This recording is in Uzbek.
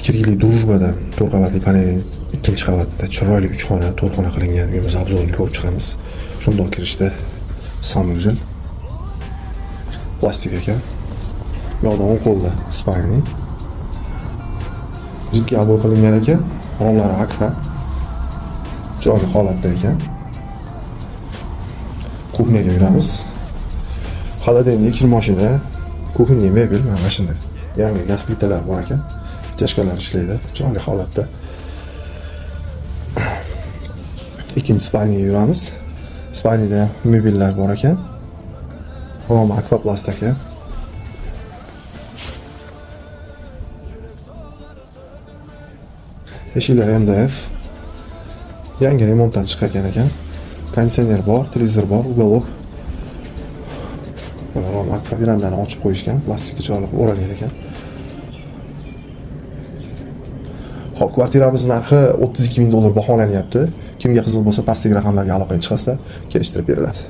Kirgili Drujbada 4 qavatli panelning ikkinchi qavatida chiroyli 3 xona, 4 xona qilingan uyimiz обзор ini ko'rib chiqamiz. Shundoq kirishda санузел. Plastik ekan. Bu yoqda o'ng qo'lda спальный. Jiddiy обой qilingan ekan. Romlari akfa. Chiroyli holatda ekan. Кухня ga yuramiz. Холодильник, kir moshina, кухонный mebel mana shunday. Yangi gaz plitalar bor ekan. Вытяжка lar ishlaydi. Chiroyli holatda. Ikkinchi спальня ga yuramiz. Спальня da ham mebellar bor ekan. Rom akvaplast ekan. Eshiklar MDF. Yangi remontdan chiqargan ekan. Konditsioner bor, televizor bor, уголок. Mana rom akfa verandani ochib qo'yishgan, plastikda chiroyli qilib o'ralgan ekan. Xo'p, kvartiramiz narxi 32 ming dollar baholanyapti. Kimga qiziq bo'lsa, pastdagi raqamlarga aloqaga chiqasizlar, kelishtirib beriladi.